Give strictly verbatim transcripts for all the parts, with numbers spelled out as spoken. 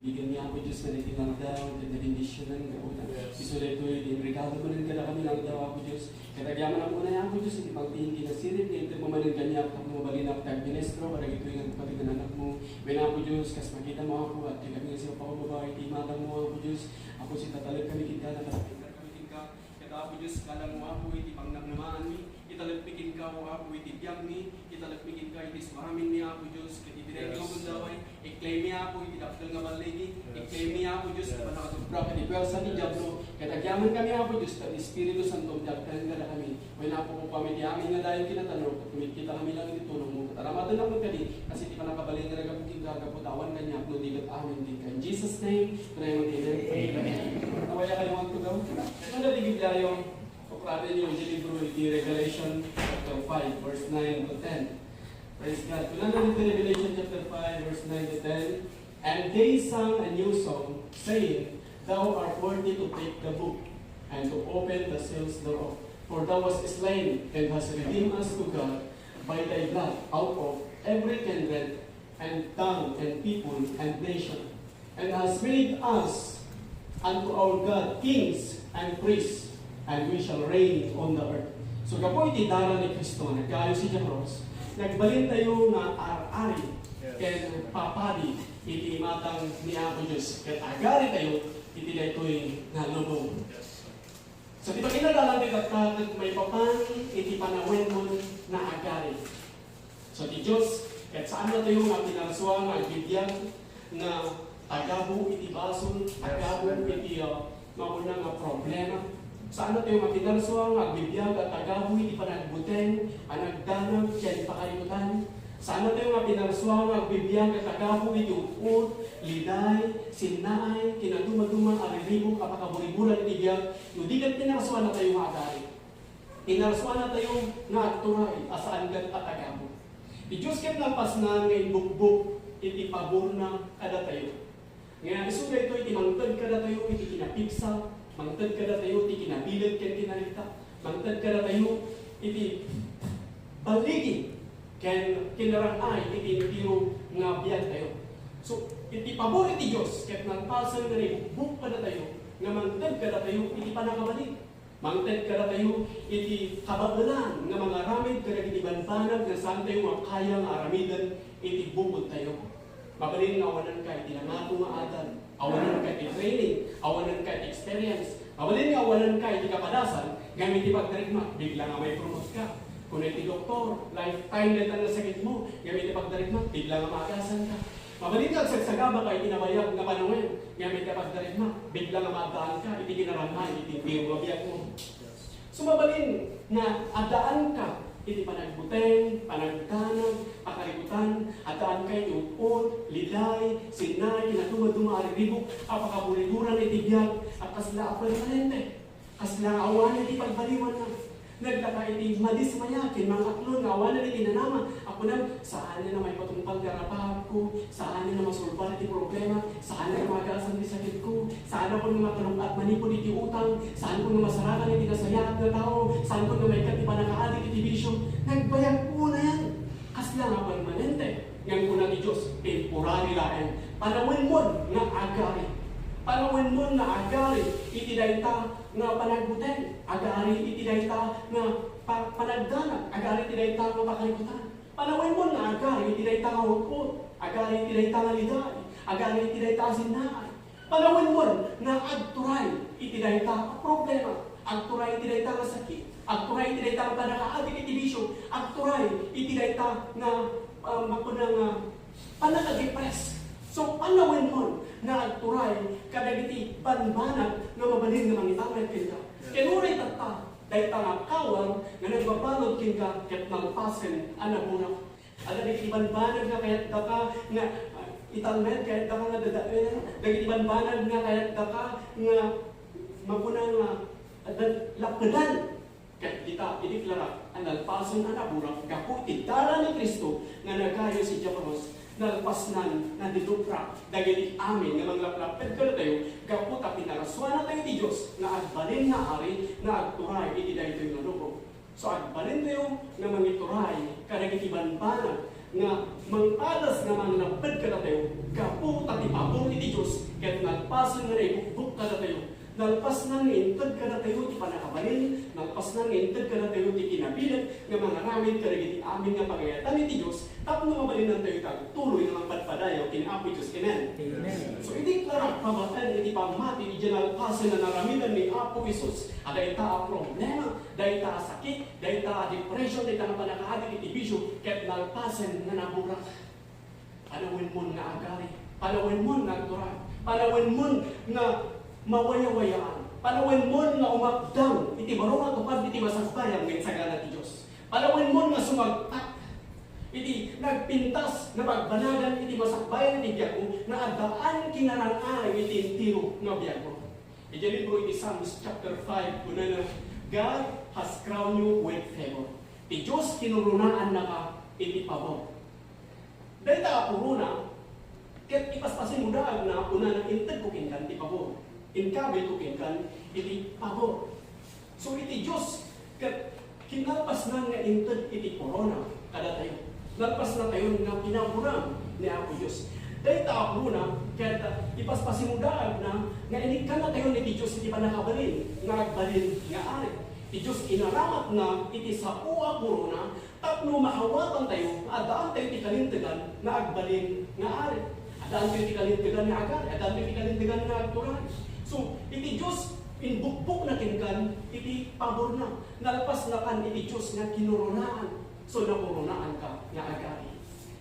Bigan ni Apo Dios nga daytoy nga aldaw, ket nabendisionan nga una. Yes. Isu daytoy ti regalo manen kadakami nga aldaw, Apo Dios. Ket agyamanak unay, Apo Dios, iti pagtingin kinasirib nga inted mo manen kaniak tapno mabalinak ti agministro kadagitoy nga pati nga anakmo. Wen, Apo Dios, kas makita mo, Apo, adtoy kami nga sipapakumbaba iti imatangmo, Apo Dios. Apo, sitatalek kami kenka, natalek kami kenka. Ket, Apo Dios, kalanmo, Apo, iti pangnamnamaanmi. Italekmi kenka, O Apo, iti biagmi, italekmi kenka iti suamin mi, Apo Dios, ket iti daytoy nga gundaway, i-claim mi, Apo, iti dakkel nga balligi, i-claim mi, Apo Dios, iti pannakadubra ken iti puersa ti Diablo, ket agyaman kami, Apo Dios, ta ti Espiritu Santo ti agtalek kadakami. Wen, Apo, kukuami ti amin nga dayon ken natanok, ket kumitkita kami lang iti tulongmo, ket aramatennak kadi, kas iti pannakabalin nga naggapu kenka, gapu ta awan kaniak no di ket amin kenka. In Jesus' name, pray, amen. Amen. Nawaya kayo nga agtugaw. Ket no di Bibliayo, Pupuraten niyo iti libro iti Revelation chapter five, verse nine to ten. Praise God. Kunana iti Revelation chapter five, verse nine to ten, "And they sang a new song, saying, 'Thou art worthy to take the book, and to open the seals thereof. For thou wast slain, and hast redeemed us to God by thy blood out of every kindred and tongue and people and nation, and hast made us unto our God kings and priests, and we shall reign on the earth.'" So, gapu iti dara ni Cristo nga naggayo iti krus, nagbalintayo nga ar-ari ken papadi iti imatang ni Apo Dios, ket agaritayo iti daytoy nga lubong. So, ti pagidadalan ti tatta ket maipapan iti panawenmon nga agari. So, ti Dios, ket saannatayo nga pinarsua nga agbibiag nga tagabu iti basol, tagabu iti, uh, mauna nga problema. Saannatayo nga pinarsua nga agbibiag a tagabu iti panagbuteng, panagdanag, ken pakarikutan. Saannatayo nga pinarsua nga agbibiag a tagabu iti ut-ot, liday, sinnaay, kinadumaduma a riribuk a pakaburiburan iti biag, no di ket pinarsuanatayo nga agari. Pinarsuanatayo nga agturay a saan ket a tagabu. Ti Dios ket nalpasnan nga imbukbok iti paborna kadatayo. Nga isu daytoy ti mangted kadatayo iti kinapigsa, mangted kadatayo ti kinabileg ken kinarikta, mangted kadatayo iti balligi ken kinarang-ay iti entero nga biagtayo. So, iti pabor iti Dios ket nalpasen nga naibukbok kadatayo nga mangted kadatayo iti pannakabalin. Mangted kadatayo iti kabaelan nga mangaramid kadagiti banbanag nga saantayo nga kaya nga aramiden iti bukodtayo. Mabalin nga awananka iti nangato nga adal, awananka iti training, awananka iti experience, mabalin nga awananka iti kapadasan, ngem iti pagdarikmat, bigla nga mai-promote ka. Kuna iti doktor, lifetime dayta nga sakitmo, ngem iti pagdarikmat, bigla nga maagasanka. Mabalin nga agsagsagaba ka iti nabayag nga panawen, ngem iti pagdarikmat, bigla nga maaddaanka iti kinarang-ay iti entero nga biagmo. So, mabalin nga addaanka iti panagbuteng, panagdanag, pakarikutan, addaanka iti ut-ot, liday, sinnaay, kinadumaduma a riribuk a pakaburiburan iti biag a kasla a permanente. Kasla nga awanen ti pagbaliwanna. Naglaka iti madismaya ken mangaklon nga awanen iti nanama. Apo na, saan na maipatungpal ti arapaapko, saan na masolbar ti problema, saan na magasan ti sakitko, saan ako nga makalung-at manipud iti utang, saan ko nga masarakan iti nasayaat nga tao, saan ko nga maikkat ti pannakaadi iti bisio. Nagbayag unayan. Kasla nga permanente. Ngem kuna ti Dios, temporary laeng. Panawenmon nga agari. Panawenmon nga agari iti dayta nga panagbuteng. Agari iti dayta nga pa-, panagdanag. Agari iti dayta nga pakarikutan. Panawenmon nga agari iti dayta nga ut-ot. Agari iti dayta nga liday. Agari iti dayta nga sinnaay. Panawenmon nga agturay iti dayta a problema, agturay iti dayta nga sakit, agturay iti dayta nga pannakaadi iti bisio, agturay iti dayta nga, ah, mapuna nga pannakadepress. So, panawenmon nga agturay kadagiti banbanag nga mabalin nga mangitalek kenka. Ken uray tatta, dayta nga kawar nga nagbabalud kenka ket nalpasen a naburak. Adda dagiti banbanag nga kayat daka nga, ah, italmed, kayat daka nga dadael, dagiti banbanag nga kayat daka nga mapuna nga adda lappedan. Ket dita, ideklara a nalpasen a naburak gapu iti dara ni Cristo nga nagayo iti krus, nalpasnan, nadilupra dagiti amin nga manglaplapped kadatayo gapu ta pinarsuanatayo ti Dios nga agbalin nga ari nga agturay iti daytoy nga lubong. So, agbalintayo nga mangituray kadagiti banbanag nga mangpadas nga manglapped kadatayo gapu ta ti pabor iti Dios Pasen nga naibukbok kadatayo, nalpasnan nga inted kadatayo ti pannakabalin, nalpasnan nga inted kadatayo ti kinabileg nga mangaramid kadagiti amin nga pagayatan iti Dios tapno mabalinan tayo ti agtuloy nga mangpadpadayaw ken Apo Dios. Amen. Amen. So, idi kara, pammati iti pammati iti nalpasen nga naramiden ni Apo Jesus, a dayta a problema, dayta a sakit, dayta a depression, dayta nga pannakaadi iti bisio, ket nalpasen nga naburak. Panawenmon nga agari, panawenmon nga agturay, panawenmon nga mawayawayaan, panawenmon nga umakdang iti baro nga tupad iti masagbayan nga insagana ti Dios. Panawenmon nga sumagtak iti nagpintas nga pagbanagan iti masagbayan iti biagmo nga addaan kinarang-ay iti entero nga biagmo. Iti libro iti Psalms chapter five, kunana, "God has crowned you with favor." Ti Dios kinurunaannaka iti pabor. Dayta a korona, ket ipaspasimodaagna, kunana, "Intedko kenkan ti pabor. Inkabilko kenkan iti pabor." So, iti Dios, ket kinalpasnan nga inted iti korona kadatayo, nalpasnatayon nga pinaboran ni Apo Dios. Dayta a korona, ket ipaspasimodaagna nga inikkannatayon iti Dios iti pannakabalin nga agbalin nga ari. Ti Dios inaramatna iti sao a korona, tapno maawatantayo nga addaantayo ti kalintegan nga agbalin nga ari. Addaantayo ti kalintegan nga agari, addaantayo ti kalintegan nga agturay. So, iti Dios, inbukbokna kenkan iti paborna. Nalpasnakan iti Dios nga kinurunaan. So, nakurunaanka nga agari.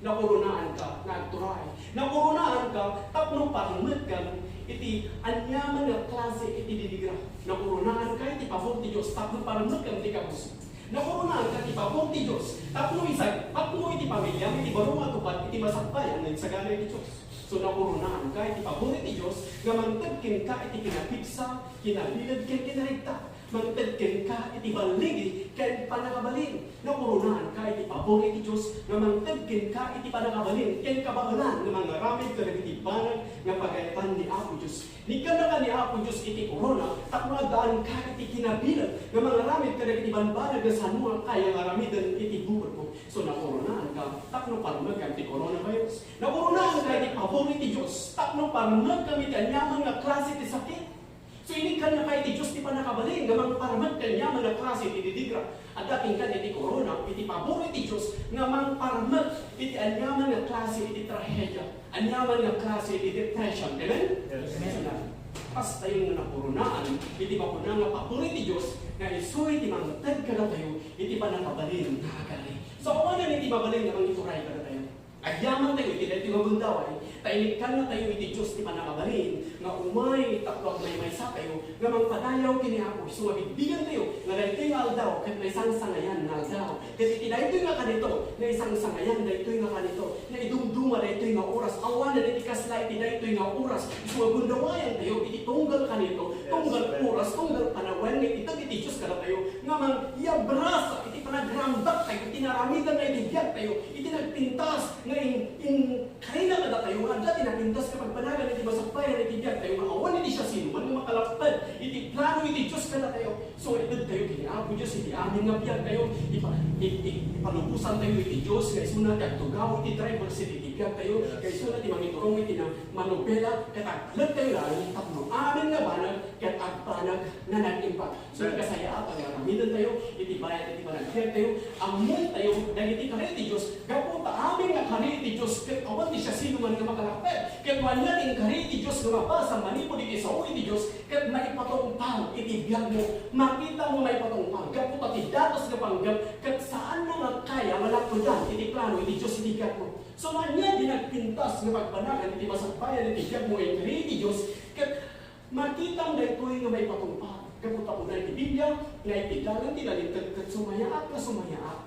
Nakurunaanka nga agturay. Nakurunaanka tapno parmekkam iti aniaman nga klase iti didigra. Nakurunaanka iti pabor ti Dios tapno parmekkam ti kabus. Nakurunaanka ti pabor ti Dios tapno isagpatmo iti pamiliam iti baro nga tupad iti masagbayan nga insagana iti Dios. So, nakurunaanka iti pabor ti Dios nga mangted kenka iti kinapigsa, kinabileg, ken kinarigta. Mangted kenka iti balligi ken pannakabalin. Nakurunaanka iti pabor iti Dios nga mangted kenka iti pannakabalin ken kabaelan nga mangaramid kadagiti banag nga pagayatan ni Apo Dios. Inikkannaka ni Apo Dios iti korona tapno addaanka iti kinabileg nga mangaramid kadagiti bambanag nga saan a kayat nga aramiden iti bukodmo. So, nakurunaanka tapno parmekkam ti coronavirus. Nakurunaanka iti pabor iti Dios tapno parmekkam iti aniaman nga klase ti sakit. So, inikkannaka iti Dios ti pannakabalin nga mangparmek iti aniaman nga klase ti didigra. Adda kenka iti korona, iti pabor iti Dios nga mangparmek iti aniaman nga klase iti trahedia, aniaman nga klase iti depression. Amen? Yes. Amen. Kastayon nga nakuronaan iti makuna nga pabor iti Dios nga isu iti mangted kadatayo iti pannakabalin nga agari. So, awanan iti mabalin nga mangituray kadatayo. Agyamantayo iti daytoy nga gundaway, ta inikkannatayo iti Dios ti pannakabalin nga umay tapno agmaymaysatayo nga mangpadayaw ken ni Apo isu nga bigbigenyo nga daytoy nga aldaw ket naisangsangayan nga aldaw. Ket iti daytoy nga kanito, naisangsangayan daytoy nga kanito, naidumduma daytoy nga oras, awanen iti kasla iti daytoy nga oras, isu nga gundawayantayo iti tunggal kanito, tunggal oras, tunggal panawen nga itedda iti Dios kadatayo, nga mangiabrasa iti panagrambaktayo, iti naramidanna iti biagtayo, iti nagpintas nga in, in, Karina kadatayo nga adda ti napintas nga pagbanagan iti masakbayan iti biagtayo nga awan iti siasinoman nga makalapped iti plano iti Dios kadatayo. So, itedtayo ken ni Apo Dios iti amin nga biagtayo. Ipa-, i-, i-, ipalubosantayo iti Dios nga isuna ti agtugaw iti driver seat iti biagtayo, nga isuna ti mangiturong iti na-, manobela, ket agtalektayo laeng tapno amin nga banag ket agbanag nga nag-impact. So, kasayaatan nga aramidantayo iti bayat iti panagbiagtayo, ammontayo dagiti kari ti Dios, gapu ta amin nga kari ti Dios, ket awan ti siasinoman nga makalapped. Ket no ania ti inkari ti Dios nga mabasa manipud iti sao iti Dios, ket maipatungpal iti biagmo, makitam nga maipatungpal, gapu ta ti datos nga panggep, ket saanna nga kaya nga lappedan iti plano iti Dios iti biagmo. So, no ania ti nagpintas nga pagbanagan iti masakbayan iti biagmo nga inkari ti Dios, ket Makitam daytoy nga maipatungpal, gapu ta kuna iti Biblia nga iti dalan ti nalinteg ket sumayaat nga sumayaat.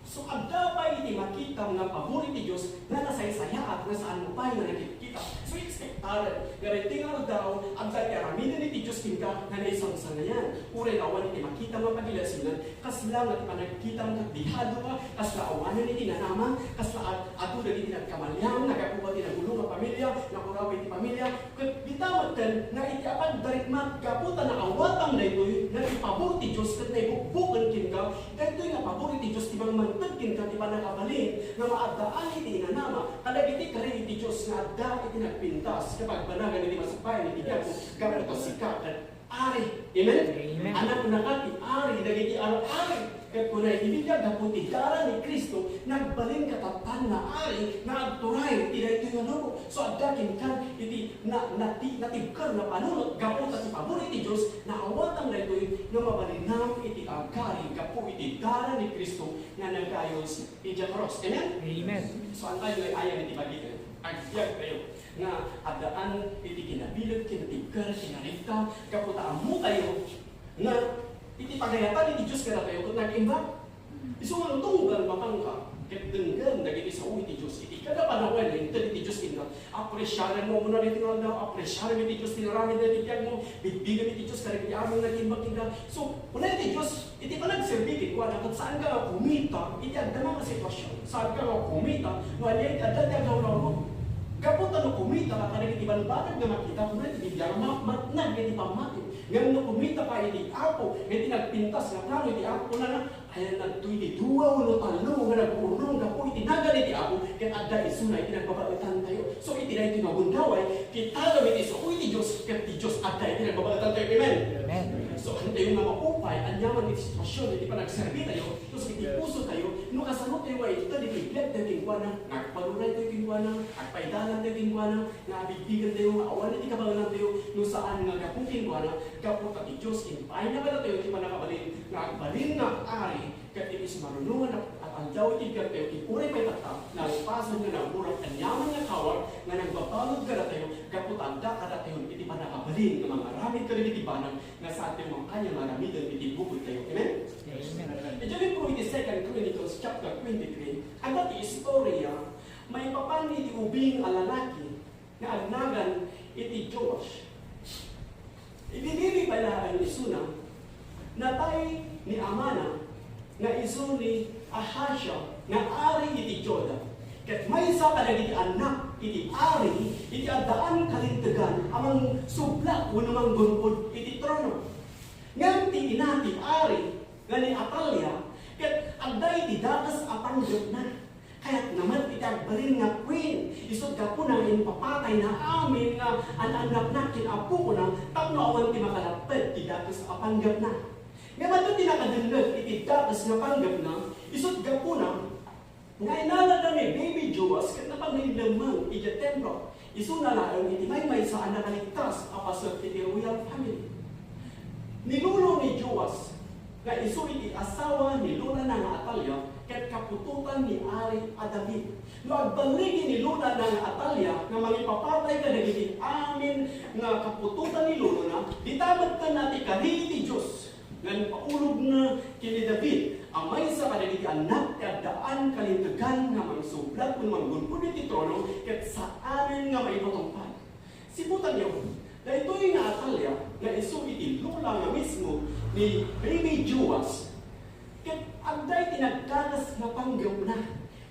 So, adda pay iti makitam nga pabor iti Dios nga nasaysayaat nga saanmo pay nga nakitkitam. So, expectaren nga daytoy nga aldaw, adda ti aramiden iti Dios kenka nga naisangsangayan. Uray awan iti makitam nga pagilasinan, kasla nga ti panagkitam ket dehado ka, kasla awanen iti nanamang, kasla ad-, adu dagiti nagkamalian, nagapu ti nagulo nga pamilia, nakuraw iti pamilia, ket di Metten nga iti apan darikmat gapu ta naawatang daytoy nga ti pabor ti Dios ket naibukbuken kenka, daytoy nga pabor iti Dios ti mangmangted kenka ti pannakabalin nga maaddaan iti inanama kadagiti kari iti Dios nga adda iti nagpintas ket pagbanagan iti masakbayan iti biagmo gapu ta sika ket ari. Amen? Amen. Anaknaka ti ari dagiti ar-ari. Ket kuna iti Biblia, gapu ti dara ni Cristo, nagbalin katatta nga ari nga agturay iti daytoy nga lubong. So, adda kenka iti na, nati-, natibker nga panunot gapu ta ti pabor iti Dios, naawatan daytoy nga mabalinam iti agari gapu iti dara ni Cristo nga nagayos idiay krus. Amen? Amen. So, antayo ay ayan iti bagiten. Agbiagtayo nga addaan iti kinabileg, kinatibker, kinarikta, gapu ta ammotayo nga iti pagayatan iti Dios kadatayo ket nag-imbag. Isu nga tunggal matangka, ket denggen dagiti sao iti Dios. Iti kada panawen, inted iti Dios kenka, apresiarem mo muna daytoy nga aldaw, apresiarem iti Dios ti inaramid dagiti biagmo, bigbigam iti Dios kadagiti amin nga nag-imbag kenka. So, kuna iti Dios, iti panagserbi kenkuana, ket saanka nga kumita iti agdama nga sitwasyon. Saanka nga kumita no ania iti adda ti aglawlawmo. Gapu ta no kumitaka kadagiti bambanag nga makita, kuna iti Biblia, ma-, matnag iti pammati. Ngem no kumitaka iti Apo, nga iti nagpintas nga plano iti Apo, kunana, ayan dagtoy ti dua wenno tallo nga nagurnong gapu iti nagan iti Apo, ket adda isuna iti nagbabaetantayo. So, iti daytoy nga gundaway, kita dagiti sao iti Dios, ket ti Dios adda iti nagbabaetantayo. Amen? Amen. So, antayo nga maupay, aniaman iti sitwasyon, iti panagserbitayo, tapos iti pusotayo, no kasanotayo nga inted iti biagtayo kenkuana, nagparuraytayo kenkuana, agpaidalantayo kenkuana, nga abigbigentayo nga awan iti kabaelantayo, no saan nga gapu kenkuana, gapu ta ti Dios impaayna kadatayo ti pannakabalin nga agbalin nga ari, ket iti sumarunongan a, a aldaw iti biagtayo, ket uray pay tatta, nalpasen nga naburak aniaman nga kawar nga nagbabalud kadatayo, gapu ta adda kadatayo iti pannakabalin nga mangaramid kadagiti banag nga saantayo mangkaniaw nga aramiden iti bukodtayo. Amen? Amen. Iti libro iti Second Chronicles chapter twenty-three, adda ti istorya maipapan iti ubing a lalaki nga agnagan iti Joash. Idi diri pay laeng isuna, natay ni amana nga isu ni Ahazia nga ari iti Juda. Ket maysa kadagiti annak iti ari iti addaan kalintegan a mangsublak wenno manggun-od iti trono. Ngem ti ina ti ari nga ni Atalia ket adda iti dakes a panggepna. Kayatna met iti agbalin nga queen, isut' gapuna nga impapatayna amin nga an-annakna ken apokona tapno awan ti makalapped ti dakes a panggepna. Ngem adda ti nakadengngeg iti dakes nga panggepna, isut' gapuna nga inaladda ni Baby Joas ket napanlemmeng idiay templo. Isuna laeng iti maymaysa a nakaligtas a paset iti royal family. Ni lolo ni Joas nga isu iti asawa ni lolana nga Atalia ket kaputotan ni Ari a David. No agballigi ni lolana nga Atalia nga mangipapatay kadagiti amin nga kaputotan ni lolona, dita metten a ti kari ti Dios nga impaulogna ken ni David a maysa kadagiti annak ti addaan kalintegan nga mangsublat wenno manggun-od iti trono ket saanen nga maipatungpal. Siputanyo, daytoy nga Atalia nga isu iti lola nga mismo ni Baby Joas, ket adda iti nagdakes nga panggepna.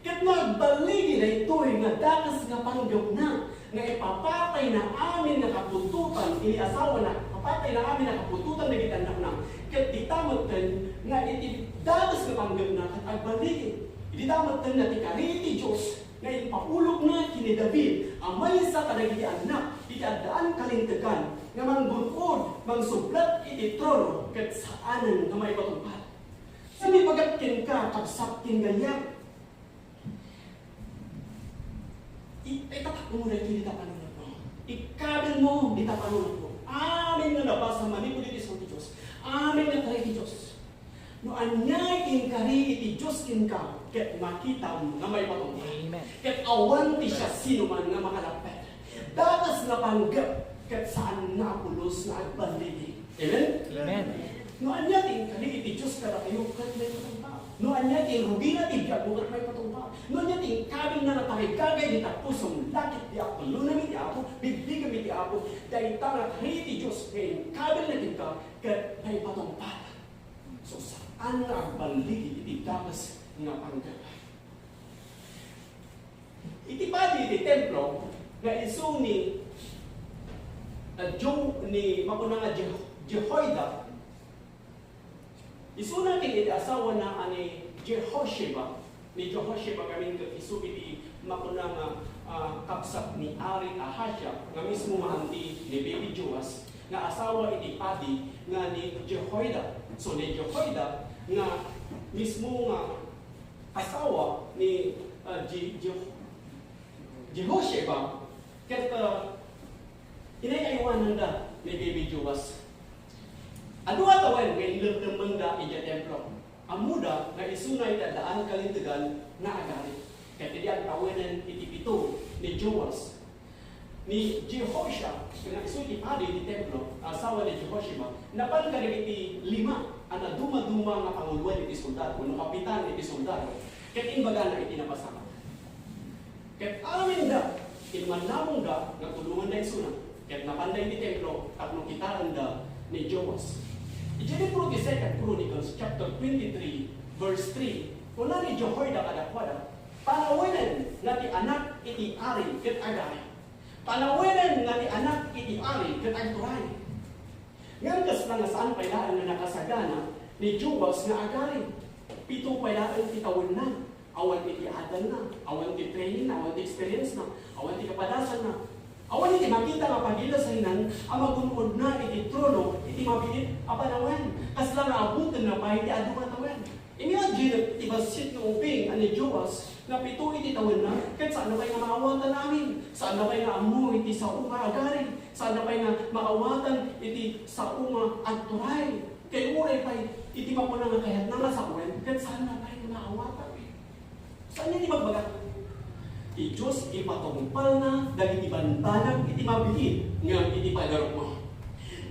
Ket no agballigi daytoy nga dakes nga panggepna nga ipapatayna amin nga kaputotan iti asawana, ipapatayna amin nga kaputotan dagiti annakna, ket dita metten nga iti dakes nga panggepna ket agballigi. Dita metten nga ti kari ti Dios nga impaulogna ken ni David a maysa kadagiti annak iti addaan kalintegan nga manggun-od, mangsublat iti trono ket saanen nga maipatungpal. Sumibagak kenka, kabsat ken gayam. I-, itatakmo daytoy dita panunotmo. Ikkabilmo dita panunotmo. Amin nga nabasa manipud iti Sao ti Dios. Amin nga kari ti Dios. No ania ti inkari iti Dios kenka, ket makitam nga maipatungpal. Amen. Ket awan ti siasinoman nga makalapped. Dakes nga panggep, ket saan nga apulos nga agballigi. Amen? Amen. No ania ti inkari iti Dios kadatayo, ket maipatungpal. No ania ti rugina ti biagmo, ket maipatungpal. No ania ti inkabilna nga tarigagay dita pusom, lakip ti apelonam iti Apo, bigbigam iti Apo, dayta nga kari ti Dios nga inkabilna kenka, ket maipatungpal. So, saan nga agballigi iti dakes nga panggep. Iti padi iti templo nga isu ni Jo-, ni makuna nga Je-, Jehoiada, isuna ken iti asawana a ni Jehosheba. Ni Jehosheba ngamin ket isu iti makuna nga, ah, kabsat ni Ari Ahazia nga mismo nga anti ni Baby Joas nga asawa iti padi nga ni Jehoiada. So, ni Jehoiada nga mismo nga asawa ni, ah, Je-, Je-, Jehosheba, ket, ah, inay-aywananda ni Baby Joas. Adu a tawen nga inlemlemmengda idiay templo. Ammoda nga isuna iti addaan kalintegan nga agari. Ket idi agtawenen iti pito ni Joas, ni Jehosheba, nga isu ti padi iti templo, asawa ni Jehosheba, napan kadagiti lima a nadumaduma nga panguloen iti soldado, wenno kapitan iti soldado, ket imbagana iti napasamak. Ket amenda, immanamongda nga tulonganda isuna, ket napanda iti templo tapno kitaenda ni Joas. Idiay libro ti Second Chronicles, chapter twenty-three, verse three, kuna ni Jehoiada kadakuada, "Panawenen nga ti anak iti ari ket agari. Panawenen nga ti anak iti ari ket agturay." Ngem kasla nga saan pay laeng nga nakasagana ni Joas nga agari. Pito pay laeng ti tawenna. Awan ti adanna, awan ti trainingna, awan ti experience-na, awan ti kapadasanna. Awan iti makita nga pagilasanan a magun-odna iti trono iti mabiit a panawen. Kasla nga abutenna pay ti adu nga tawen. Imagine ti bassit nga ubing a ni Joas nga pito iti tawenna, ket saanna pay nga maawatan amin. Saanna pay nga ammo iti sao nga agari. Saanna pay nga maawatan iti sao nga agturay. Kay uray pay iti makuna nga kayatna nga sawen, ket saanna pay nga maawatan. Saan iti ibagbagak? Ti Dios ipatungpalna dagiti banbanag iti mabiit ngem iti pagarupmo.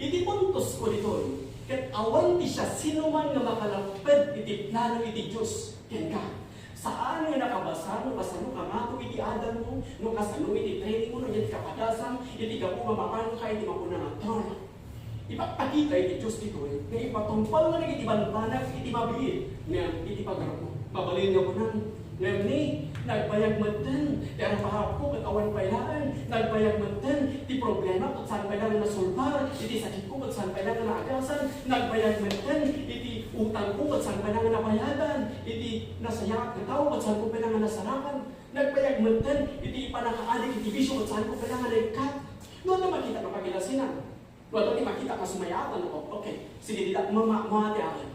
Iti puntosko ditoy, ket awan ti siasinoman nga makalapped iti plano iti Dios kenka. Saan nga nakabasar no kasano ka mato iti adalmo, no kasano iti trainingmo, no iti kapadasam, iti gapu nga mapanka iti makuna nga trono. Ipakpakita iti Dios ditoy nga ipatungpalna dagiti banbanag iti mabiit ngem iti pagarupmo. Mabalin nga kunam, ngem ni, nagbayag metten ti arapaapko ket awan pay laeng. Nagbayag metten ti problema ket saan pay laeng nasolbar. Iti sakitko ket saan pay laeng naagasan. Nagbayag metten iti utangko ket saan pay laeng nabayadan. Iti nasayaat nga tao ket saan ko pay laeng nasarakan. Nagbayag metten iti panakaadik iti bisio ket saan ko pay laeng naikkat. No adda makita nga pagilasanan, no adda ti makita nga sumayatan, o, okay, sige, dida, mama-, mama ti amin.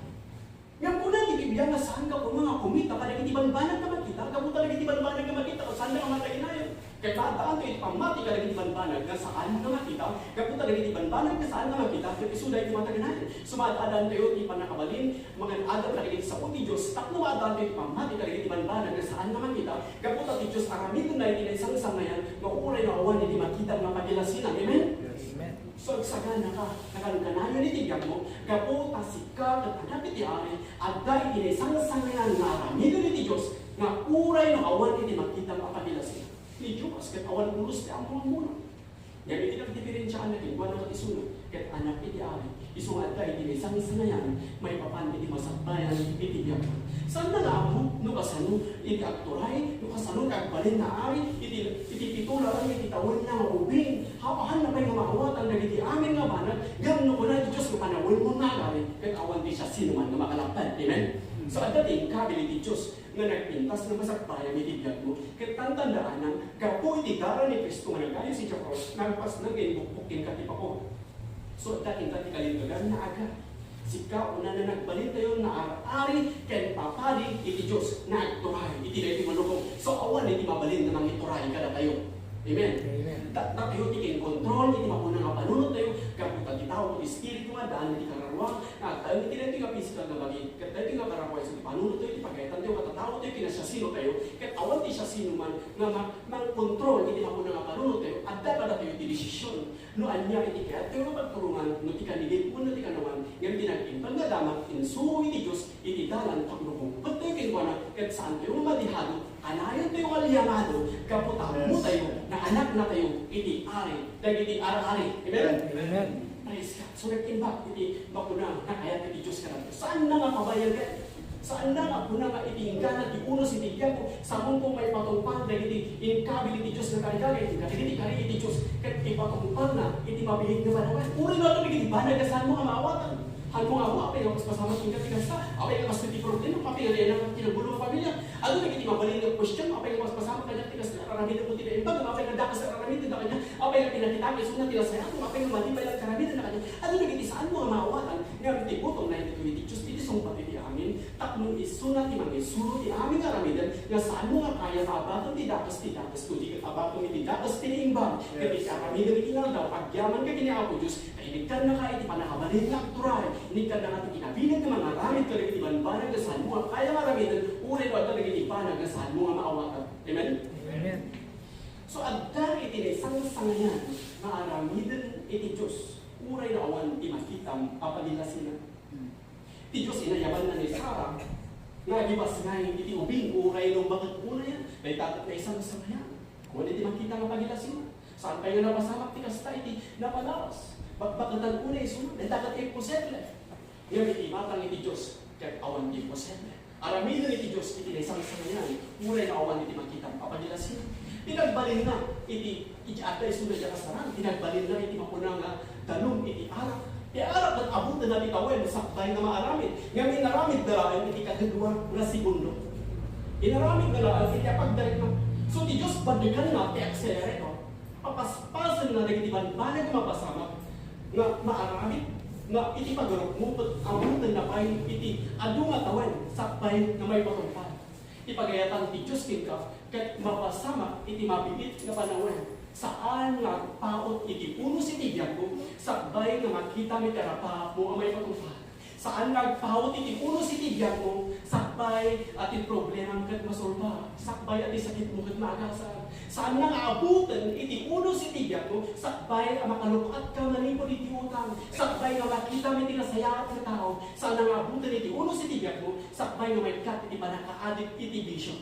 Ngem kuna ti Biblia nga saan nga kumita kadagiti banbanag nga makita, gapu ta dagiti banbanag nga makita, saan nga mataginayan. Ket maaddaanto iti pammati kadagiti banbanag nga saan nga makita, gapu ta dagiti banbanag nga saan nga makita, ket isuda iti mataginayan. So, maaddaantayo iti pannakabalin, mangan-adal kadagiti sao ti Dios, tapno maaddaantayo iti pammati kadagiti banbanag nga saan nga makita, gapu ta ti Dios aramidna iti naisangsangayan nga uray no awan iti makita nga pagilasanan. Amen? Yes. Amen. So, agsagana ka, nakankanayon iti biagmo, gapu ta sika ket anak iti Ari, adda iti naisangsangayan nga aramiden iti Dios, nga uray no awan iti makita nga pagilasanan. Ni Joas ket awan pulos ti ammo-ammona. Ngem iti nagdiferensiaanna kenkuana ket isuna, ket anak iti Ari, isu nga adda iti naisangsangayan maipapan iti masakbayan iti biagna. Saanna nga ammo no kasano iti agturay, no kasano ti agbalin nga ari iti, iti pito laeng iti tawenna nga ubing. Apahanna pay nga maawatan dagiti amin nga banag, ngem no kuna ti Dios nga panawenmo nga agari, ket awan ti siasinoman nga makalapped. Amen? So, adda ti inkabil iti Dios nga nagpintas nga masakbayan iti biagmo. Ket tantandaanam, gapu iti dara ni Cristo nga nagayus iti krus, nagpasneng nga imbukbok kenka ti bako. So, adda kenka ti kalintegan nga agari. Sika, unana, nagbalintayo nga ar-ari ken papadi iti Dios nga agturay iti daytoy nga lubong. So, awan iti mabalin nga mangituray kadatayo. Amen. Amen. Da-, datayo ti kinkontrol iti mapuna nga panunottayo, gapu ta ti tao ti espiritu nga addaan iti kararua, nga agtaeng iti daytoy nga pisikal nga bagi, ket daytoy nga kararua isu ti panunottayo, ti pagayatantayo, katataotayo, kinasiasinotayo, ket awan ti siasinoman nga ma-, mangkontrol iti mapuna nga panunottayo. Adda kadatayo ti desisyon. No ania iti kayatyo nga pagturongan, no ti kanigit wenno ti kanawan, ngem ti nag-imbag nga damag, insurotayo iti Dios iti dalan tapno hungpettayo kenkuana, ket saantayo nga madihado, kanayontayo nga liyamado, gapu ta ammotayo nga anaknatayo iti Ari dagiti ar-ari. Amen? Amen. Praise God. So, nag-imbag iti makuna nga kayat iti Dios kadatayo. Saanna nga pabayagen. Saanna nga kuna nga iti inggana ti unos iti biagmo, sa ammom maipatungpal dagiti inkabil iti Dios nga karigagay, kadagiti kari iti Dios, ket ipatungpalna iti mabiit nga panawen. Uray no adda dagiti banag nga saanmo nga maawatan. Haanmo nga ammo, apay nga paspasamak kenka ti kasta? Apay nga kasta ti problema? Apay nga nayanak ti nagulo nga pamilia? Adu dagiti mabalin nga question, apay nga paspasamak kaniak ti kasta? Aramidem ti naimbag, apay nga dakes nga aramidenda kaniak? Apay nga pinakitaak isuna ti nasayaat, apay nga madi pay nga aramidenda kaniak? Adu dagiti saanmo nga maawatan, ngem ti butong na iti Dios, iti sungbat iti amin, tapno isuna ti mangisuro ti amin nga aramiden, nga saanmo nga kayat a abaton ti dakes ti dakes, no di ket abaton iti dakes ti naimbag, ket iti aramiden iti inaldaw, agyaman ket ni Apo Dios, ta inikkannaka iti pannakabalin nga agturay, inikkannaka ti kinabinet nga mangaramid kadagiti banbanag nga saanmo nga kaya nga aramiden, uray no adda dagiti banag nga saanmo nga maawatan. Amen? Amen. So, adda iti naisangsangayan nga aramiden iti Dios, uray no awan ti makitam a pagilasinan. Ti Dios inayabanna ni Sara nga agibasngay iti ubing, uray no baket unay, dayta ket naisangsangayan. Awan iti makita nga pagilasinan. Saan pay nga napasamak ti kasta iti napalaas? Bakbaketan unay isuna, dayta ket imposible. Ngem iti imatang iti Dios, ket awan ti imposible. Aramiden iti Dios iti naisangsangayan, uray no awan iti makita a pagilasinan. Ti nagbalinna iti, iti adda isuna diay kasaran, ti nagbalinna iti makuna nga danum iti arak. Ti arak ket abutenna ti tawen sakbay nga maaramid, ngem inaramidda laeng iti kagedua nga segundo. Inaramidda laeng iti apagdarikna. So, ti Dios, badekanna ti accelerator. Papaspasenna dagiti banbanag nga mapasamak nga maaramid nga iti pagarupmo ket abutenna pay iti adu nga tawen sakbay nga maipatungpal. Ti pagayatan ti Dios kenka ket mapasamak iti mabiit nga panawen. Saan nga agpaut iti unos iti biagmo sakbay nga makitam iti arapaapmo a maipatungpal. Saan nga agpaut iti unos iti biagmo sakbay a ti problemam ket masolba, sakbay a ti sakitmo ket maagasar. Saan nga abuton iti unos iti biagmo sakbay a makaluk-atka manipud iti utang, sakbay nga makitam iti nasayaat nga tao. Saan nga abuton iti unos iti biagmo sakbay nga maikkat iti pannakaadik iti bisio.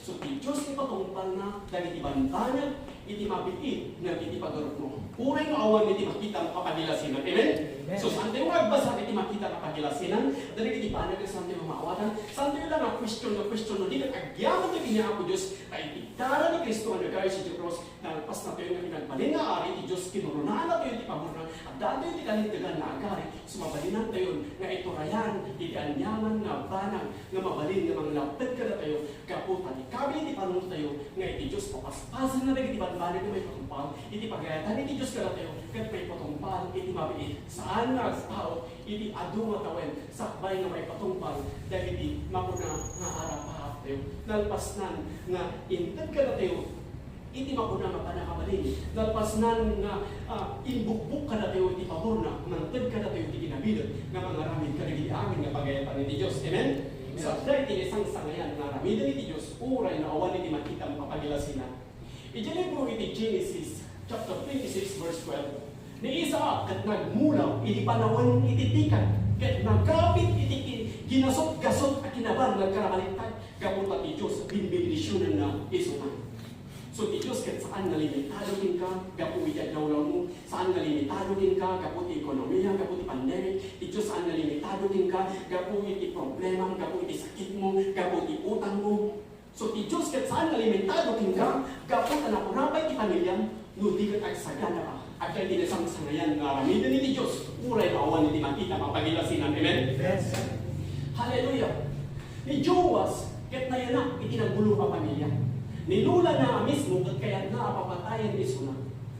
So, ti Dios ipatungpalna dagiti banbanag iti mabiit ngem iti pagarupmo. Uray no awan iti makitam a pagilasinan. Amen? Amen. So, saantayo nga agbasar iti makitam a pagilasinan, dagiti banag nga saantayo nga maawatan, saantayo la nga question nga question no di ket agyaman ti ni Apo Dios, ta iti dara ni Cristo nga nagayus iti krus, nalpas natayo nga iti nagbalin nga ari ti Dios, kinurunaan natayo ti paburna, adda natayo ti kalintegan nga agari, so mabalinantayon nga iturayan iti aniaman nga banag nga mabalin nga manglapped kadatayo, gapu ta ti kabil ti panunotyo nga iti Dios papaspasenna dagiti banbanag nga maipatungpal iti pagayatan iti Dios kadatayo ket maipatungpal iti mabiit. Saan nga agpaut iti adu nga tawen sakbay nga maipatungpal dagiti makuna nga arapaaptayo. Nalpasnan nga inted kadatayo iti makuna nga pannakabalin. Nalpasnan nga, ah, imbukbok kadatayo iti paburna, mangted kadatayo iti kinabilet nga mangaramid kadagiti amin nga pagayatan iti Dios. Amen? Amen. Sa dayta iti naisangsangayan nga aramiden iti Dios, uray no awan iti makitam a pagilasinan. Iti libro iti Genesis, chapter twenty-six, verse twelve, ni Isaac ket nagmulaw iti panawen iti tikan, ket nagapit iti ki-, ginasutgasut a kinaban nga agkarabaliktad, gapu ta ti Dios binbendisionanna isuna. So, ti Dios ket saan nga limitado kenka gapu iti agyawlawmo, saan nga limitado kenka gapu ti ekonomia, gapu ti pandemic, ti Dios saan nga limitado kenka gapu iti problemam, gapu iti sakitmo, gapu ti utangmo. So, ti Dios ket saan nga limitado kenka gapu ta napurapay ti pamiliam, no di ket agsagana ka. Adda iti naisangsangayan nga aramiden iti Dios, uray no awan iti makitam a pagilasinan. Amen? Yes. Hallelujah! Ni Joas ket nayanak iti nagulo a pamilia. Ni lolana a mismo ket kayatna a papatayen isuna.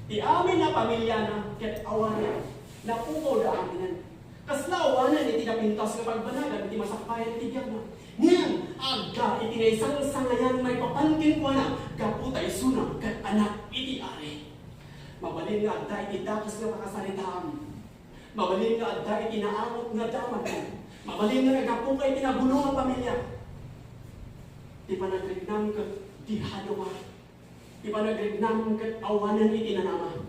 Ti amin a pamiliana ket awanen. Napukawda aminen. Kasla awanen iti napintas nga pagbanagan iti masakbayan iti biagna. Ngem adda iti naisangsangayan maipapan kenkuana gapu ta isuna ket anak iti ari. Mabalin nga adda iti dakes nga pakasaritaam. Mabalin nga adda iti naamut nga damagmo. Mabalin nga naggapuka iti nagulo nga pamilia. Ti panagriknam ket dihadoka. Ti panagriknam ket awanen iti nanama.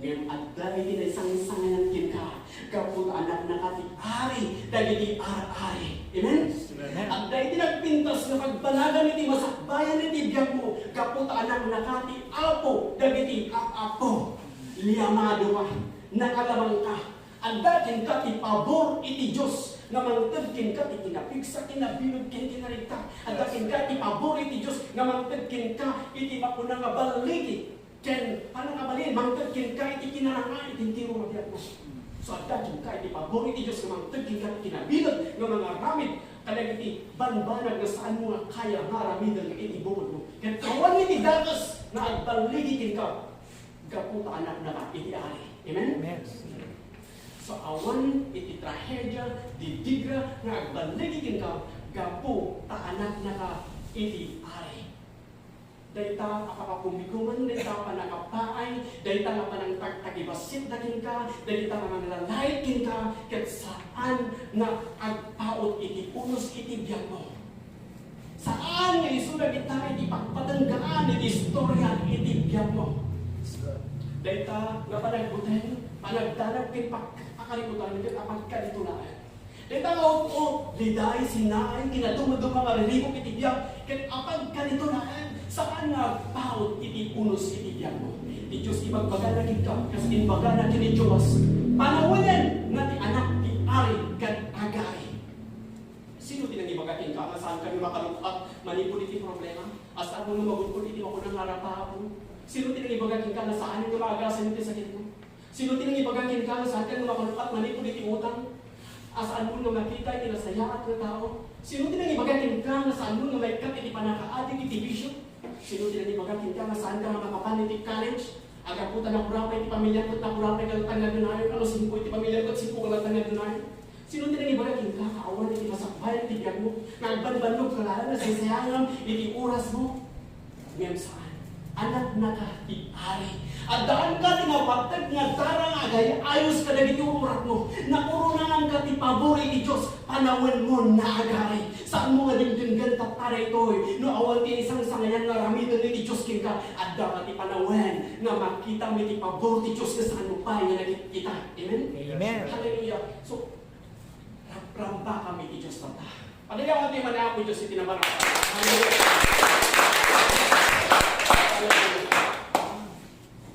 Ngem adda iti naisangsangayan kenka, gapu ta anaknaka ti ari dagiti ar-ari. Amen? Amen. Adda iti nagpintas nga pagbanagan iti masakbayan iti biagmo, gapu ta anaknaka ti apo dagiti ap-apo. Liamadoka, nakalabangka. Adda kenka ti pabor iti Dios. nga mangted kenka iti napigsa, kinabilog, ken kinarigta. Adda kenka iti pabor iti Dios nga mangted kenka iti makuna nga balligi ken pannakabalin, mangted kenka iti kinaranga iti entero nga biagmo. So, adda kenka iti pabor iti Dios nga mangted kenka iti kinabilog nga mangaramid kadagiti banbanag nga saanmo nga kaya nga aramiden iti bukodmo. Ket awan iti dakes nga agballigi kenka gapu ta anaknaka iti ari. Amen? Amen. So, awan iti trahedia, didigra nga agballigi kenka gapu ta anaknaka iti ari. Dayta a pakakumikuman, dayta a panakapaay, dayta nga panangtagtagibassit da kenka, dayta nga manglalait kenka, ket saan nga agpaut iti unos iti biagmo. Saan nga isu dagita iti pagpatenggaan iti istorya iti biagmo. Dayta nga panagbuteng, panagdanag ken pagkakarimutan ket apagkadito laeng. Dayta nga ut-ut, liday, sinaay, kinadumaduma nga riribuk iti biag, ket apagkadito laeng, saan nga agpaut iti unos iti biagmo. Ti Dios ibagbagana kenka, kas imbagana ken ni Joas, panawen nga ti anak ti ari ket agari. Sino ti nangibaga kenka nga saanka nga makalub-at manipud iti problema? Saan nga magun-od iti makuna nga arapapon? Sino ti nangibaga kenka nga saan nga maagasan iti sakitmo? Sino ti nangibaga kenka nga saanka nga makalub-at manipud iti utang? Saan nga makita iti nasayaat nga tao? Sino ti nangibaga kenka nga saan nga maikkat iti pannakaadik iti bisio? Sino ti nangibaga kenka nga saanka nga makapan iti college? Gapu ta nakurapay ti pamiliam ket nakurapay ka latta nga agnayon, no singko ti pamiliam ket singko ka latta nga agnayon. Sino ti nangibaga kenka nga awan iti masakbayan iti biagmo, nga agbanbannogka laeng nga saysayangam iti orasmo? Ngem saan. Anaknaka ti ari. Addaanka ti mapateg nga dara nga agay-ayos kadagiti uratmo. Nakuronaanka ti pabor iti Dios. Panawenmo nga agari. Saanmo nga dengdenggen tatta daytoy. No awan ti naisangsangayan nga aramiden iti Dios kenka, addaka ti panawen nga makitam iti pabor ti Dios nga saanmo pay nga nakitkita. Amen? Amen. Hallelujah. So, rap-, rambakam iti Dios tatta. Padayawan ti man Apo Dios iti nabanag. Hallelujah. Hallelujah.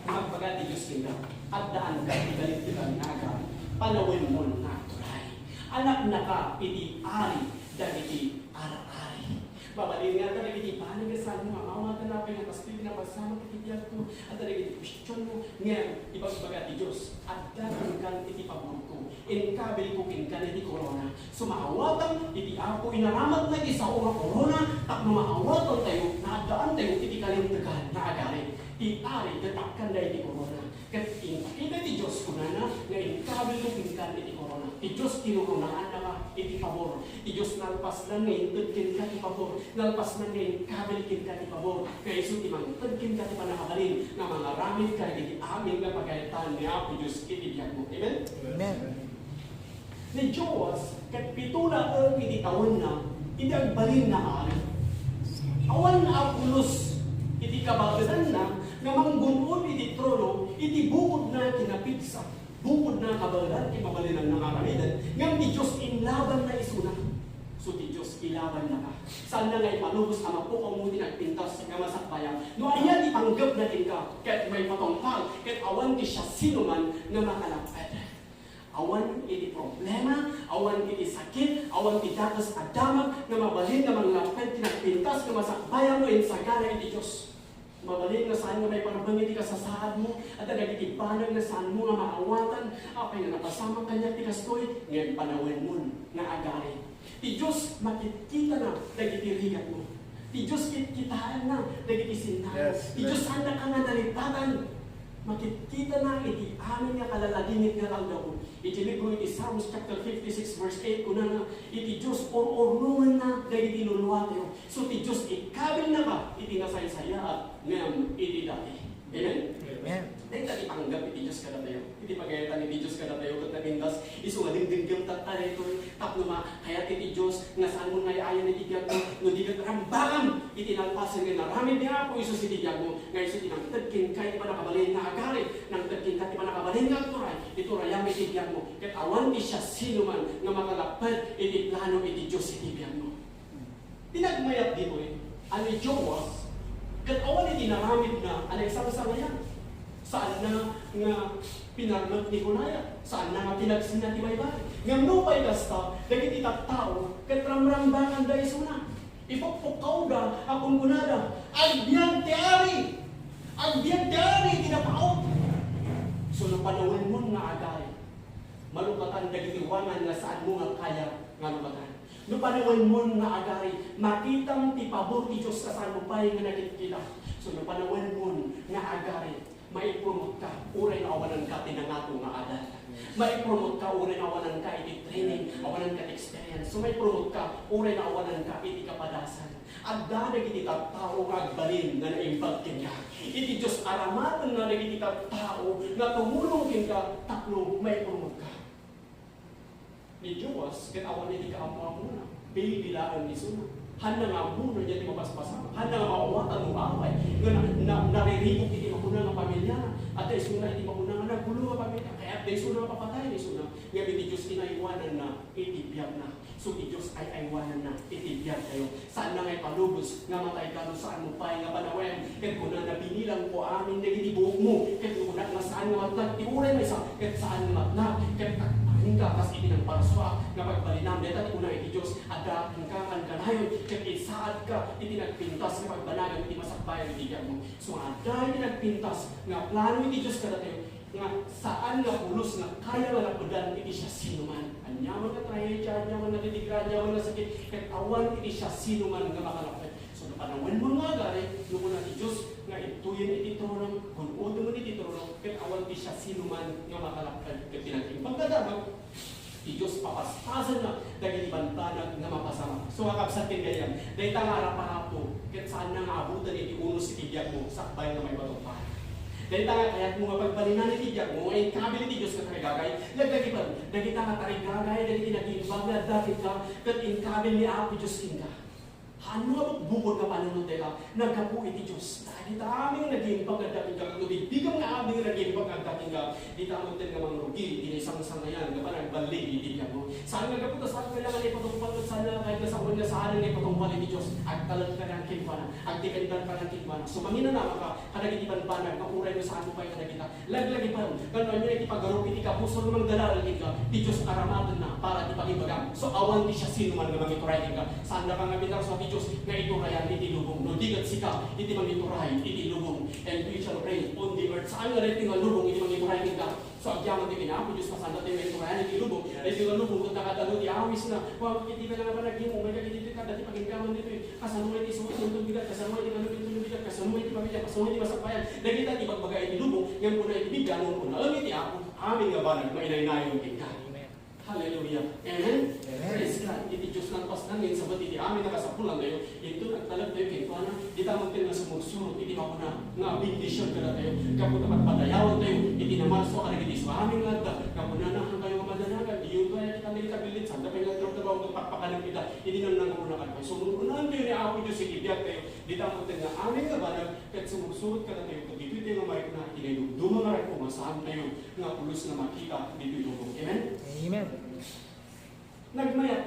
Nagbaga ti Dios kenka, addaanka ti kalintegan nga agari, panawenmo nga agturay. Anaknaka iti ari dagiti ar-ari. Mabalin nga adda dagiti banag nga saanmo nga maawatan apay nga kastoy ti napasamak iti biagko, adda dagiti kuestionmo, ngem ibagbaga ti Dios, adda kenkan iti paborko, inkabilko kenkan iti korona. So, maawatan iti Apo, inaramatna iti sao nga korona, tapno maawatantayo nga addaantayo iti kalintegan nga agari. Ti ari ket akkanda iti korona. Ket impakita ti Dios, kunana, nga inkabilko kenkan iti korona. Ti Dios kinoronaannaka iti pabor. Ti Dios nalpasnan nga inted kenka ti pabor. Nalpasnan nga inkabil kenka ti pabor. Nga isu ti mangted kenka ti pannakabalin nga mangaramid kadagiti amin nga pagayatan ni Apo Dios iti biagmo. Amen? Amen. Ni Joas ket pito laeng iti tawenna idi agbalin nga ari. Awan a pulos iti kabaelanna nga manggun-od iti trono iti bukodna ti napigsa, bukodna kabaelan ti mabalinanna nga aramiden, ngem ti Dios inlabanna isuna. So ti Dios ilabannaka. Saanna nga ipalubos a mapukawmo ti nagpintas nga masakbayam. No ania ti panggepna kenka, ket maipatungpal, ket awan ti siasinoman nga makalapped. Awan iti problema, awan iti sakit, awan ti dakes a damag nga mabalin nga manglapped ti nagpintas nga masakbayam no insagana iti Dios. Mabalin nga saan nga maiparebeng iti kasasaadmo, adda dagiti banag nga saanmo nga maawatan, apay nga napasamak kaniak ti kastoy, ngem panawenmon nga agari. Ti Dios makitkitana dagiti rigatmo. Ti Dios kitkitaenna dagiti sinnaam. Yes, Ti Dios yes. Saannaka nga nalipatan. Makitkitana iti amin nga kalalagingit nga aldaw. Iti libro iti Psalms chapter fifty-six verse eight, kunana, iti Dios ur-urnongenna dagiti luluatayo. So ti Dios ikabilnaka iti nasaysayaat ngem iti dati. Amen? Amen. Dayta ti panggep iti Dios kadatayo. Iti pagayatan iti Dios kadatayo ket napintas, isu nga dengdengngem tatta daytoy tapno makayat iti Dios nga saanmo nga ay-ayan iti biagmo, no di ket rambakam iti nalpasen nga inaramid ni Apo Jesus iti biagmo, nga isu ti nangted kenka iti pannakabalin nga agari, nangted kenka iti pannakabalin nga agturay, iturayam iti biagmo, ket awan ti siasinoman nga makalapped iti plano iti Dios iti biagmo. Ti nagmayat ditoy, a ni Joas, ket awan iti naramidna a naisangsangayan. Saanna nga Pinarmek ni Goliat, saanna nga pinagsina ti baybay. Ngem nupay kasta, dagiti tattao ket ramramdakanda isuna. Ipukpukkawda a kunkunada, "Agbiag ti ari! Agbiag ti ari iti napaut!" So, no panawenmon nga agari, malukatan dagiti wangan nga saanmo nga kaya nga lukatan. No panawenmon nga agari, makitam ti pabor ti Dios a saanmo pay nga nakitkita. So, no panawenmon nga agari, maipromotka, uray no awananka ti nangato nga adal. Maipromotka, uray no awananka iti training, awananka ti experience. So, maipromotka, uray no awananka iti kapadasan. Adda dagiti tattao nga agbalin nga naimbag kenka. Iti Dios, aramatenna dagiti tattao nga tumulong kenka tapno maipromotka. Ni Joas ket awan iti kaammo-ammona. Baby laeng isuna. Hanna nga ammonan diay ti mabasbasang. Hanna nga maawatan no apay nga na, na, nariribuk iti makuna nga pamiliana. Adda isuna iti makuna nga nagulo nga pamilia. Kayatda isuna nga papatayen isuna. Ngem iti Dios, inaywananna iti biagna. So, ti Dios ay aywananna iti biagtayo. Saanna nga ipalubos nga matayka no saanmo pay nga panawen. Ket kunana, "Binilangko amin dagiti buokmo." Ket no kunak nga saan nga matnag ti uray maysa, ket saan nga matnag, ket agparinka kas iti nangparsua nga pagbalinam. Dayta ti kuna iti Dios, "Adda kenka nga kanayon, ket isaadka iti nagpintas nga pagbanagam iti masakbayan iti biagmo." So, adda iti nagpintas nga plano iti Dios kadatayo, nga saan nga pulos nga kaya nga lapedan iti siasinoman. Aniaman nga trahedia, aniaman nga titikra, aniaman nga sakit, ket awan iti siasinoman nga makalapped. So, no panawenmo nga agari, no kuna ti Dios nga ittuyen iti trono, gun-oden iti trono, ket awan ti siasinoman nga makalapped. Ket ti nag-imbag nga damag, ti Dios papastasenna dagiti banbanag nga mapasamak. So, kakabsat ken gayyem, dayta nga arap-arapo, ket saanna nga abuten iti unos iti biagmo, sakbay nga maibatong para. Dayta nga kayatmo nga pagbalinan iti biagmo nga inkabil iti Dios nga tarigagay, laglagipen dagita nga tarigagay dagiti nag-imbag nga adda kenka, ket inkabil ni Apo Dios kenka. Haanmo nga bukbukon nga panunot dayta, naggapu iti Dios. Dagita amin nga nag-imbag nga adda kenka, no bigbigam nga amin nga nag-imbag nga adda kenka, dita metten nga mangrugi iti naisangsangayan nga panagbalin iti biagmo. Saan nga gapu ta saan kailangan nga ipatungpal ket saan nga kayat nga sawen nga saan nga ipatungpal iti Dios. Agtalekka kenkuana, agdependar kenkuana. So, manginanamaka kadagiti banbanag nga uray no saanmo pay kadagita. Laglagipen, ngano ania iti pagarup iti kabusor nga mangdadael kenka, ti Dios aramatenna para ti pagibagam. So, awan ti siasinoman nga mangituray kenka. Saandaka nga pinarsua ti Dios nga iturayan iti lubong. No di ket sika iti mangituray iti lubong. And we shall reign on the earth. Saan nga daytoy nga lubong iti mangituray kenka? So, agyaman ti ken ni Apo Dios, saan daytoy nga iturayan iti lubong. Yes. Daytoy nga lubong, ket nakatalo ti awisna. Wa, iti kailangan pa naging umay ka iti kada ti paginggaman ditoy. Kasano nga iti suot nga bigat, kasano nga iti kanuminto nga bigat, kasano nga iti pamilya, kasano nga iti masakbayan. Dagita ti ibagbaga iti lubong, ngem kuna iti Biblia, no kunaem iti Apo, amin nga banag, mainaynayon kenka. Amen. Hallelujah. Amen? Amen. Praise God. Iti Dios nalpas na nga insabet iti amin a kasapulantayo, inton agtalektayo kenkuana, dita metten nga sumursurot iti makuna nga bendision kadatayo, gapu ta pagpadayawantayo iti namalso kadagiti isuamin nga adda, nga kunana, "Haankayo nga madanagan, diyoto aya ket dagiti kabillit, sanda pay nga agtrabaho, ket pakpakanen ita." Idi nang nangruna kadatayo, sumursurottayo ni Apo Dios iti biagtayo, dita metten nga amin nga banag ket sumursurot kadatayo, ket ditoytayo nga marikna iti naidumduma nga rag-o nga saantayo nga pulos nga makita ditoy lubong. Amen? Amen. Nagmayat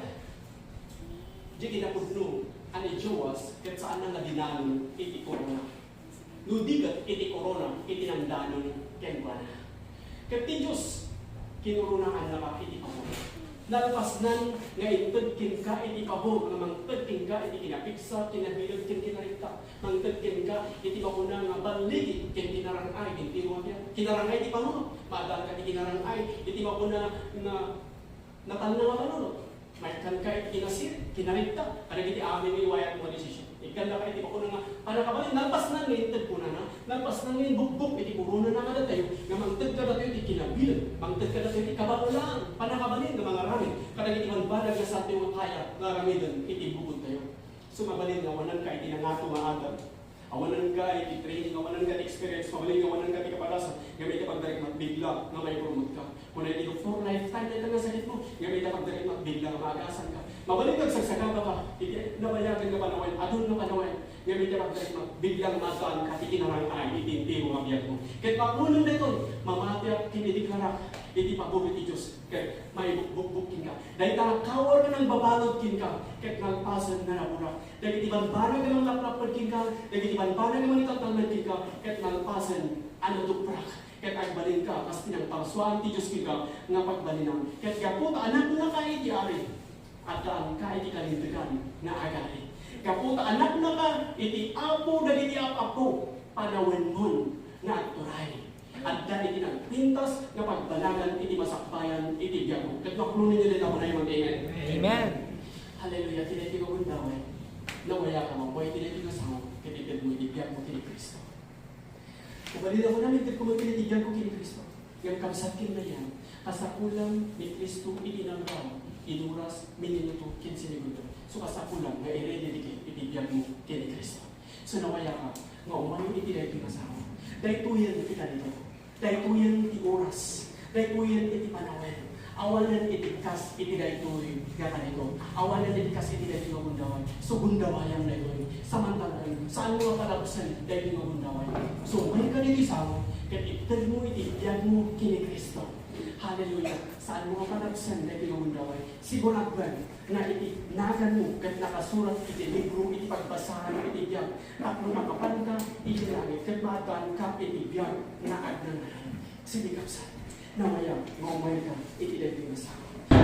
diay kinapudno a ni Joas ket saanna nga dinanon iti korona. No di ket iti korona iti nangdanon kenkuana. Ket ti Dios, kinoronaannaka iti pabor. Nalpasnan nga inted kenka iti pabor nga mangted kenka iti kinapigsa, kinabileg, ken kinarikta. Mangted kenka iti makuna nga balligi ken kinarang-ay ti entero a biag. Kinarang-ay ti panunot. Maaddaanka ti kinarang-ay iti makuna nga natalna nga panunot. Maikkanka iti kinasirik, kinarikta, kadagiti amin nga iwayatmo a desisyon. Ikkannaka iti makuna nga pannakabalin, nalpasnan nga inted kunana, nalpasnan nga inbugbog iti koronana kadatayo, nga mangted kadatayo ti kinabileg, mangted kadatayo ti kabaelan, pannakabalin nga mangaramid kadagiti banbanag nga saantayo nga kaya nga aramiden iti bukodtayo. So, mabalin nga awananka iti nangato nga adal. Awananka iti training, awananka iti experience, mabalin nga awananka iti kapadasan, ngem iti pagdarikmat, bigla nga maipromotka. Kuna iti doktor, lifetime dayta nga sakitmo, ngem iti pagdarikmat, bigla nga maagasanka. Mabalin nga agsagsagabaka iti nabayagan nga panawen, adun nga panawen, ngem iti pagdarikmat, bigla nga maaddaanka iti kinarang-ay iti entero nga biagmo. Ket makapunen daytoy, mamatiak ken idiklarak iti pabor iti Dios, ket maibukbukbok kenka. Dayta nga kawar nga nangbabalud kenka, ket nalpasen nga naburak. Dagiti banbanag nga manglaplapped kenka, dagiti banbanag nga mangitaltalmed kenka, ket nalpasen a natuprak. Ket agbalinka, kas ti nangparsuaan ti Dios kenka nga pagbalinam. Ket gapu ta anaknaka iti Ari, addaanka iti kalintegan nga agari. Gapu ta anaknaka iti Apo dagiti ap-apo, panawenmon nga agturay. Adda iti nagpintas nga pagbanagan iti masakbayan iti biagmo. Ket maklonenyo dayta, amen. Amen. Amen. Hallelujah. Ti daytoy nga gundaway, nawayakam a umay ti daytoy nga sao, ket itedmo iti biagmo ken ni Cristo. Mabalin a kunam, itedko met iti biagko ken ni Cristo. Ngem kabsat ken nayan, kasapulan ni Cristo iti inaldaw, inuras, minuto, ken segundo. So, kasapulan nga i-ready iti biagmo ken ni Cristo. So, nawayakam nga umayo iti daytoy nga sao. Daytoyen ti kanito. Daytoyen ti oras. Daytoyen iti panawen. Awanen iti kas iti daytoy nga kanito. Awanen iti kas iti daytoy nga gundaway. So, gundawayam daytoy. Samantalan, saanmo nga palabsen daytoy nga gundaway. So, umayka ditoy sao, ket itedmo iti biagmo ken ni Cristo. Hallelujah. Saanmo nga palabsen daytoy nga gundaway. Siguraduen nga iti naganmo ket nakasurat iti libro iti pagbasaan iti biag, tapno makapanka iti langit ket maaddaanka iti biag nga agnanayon. Sini, kabsat, nawayakam nga umayka iti daytoy nga sao.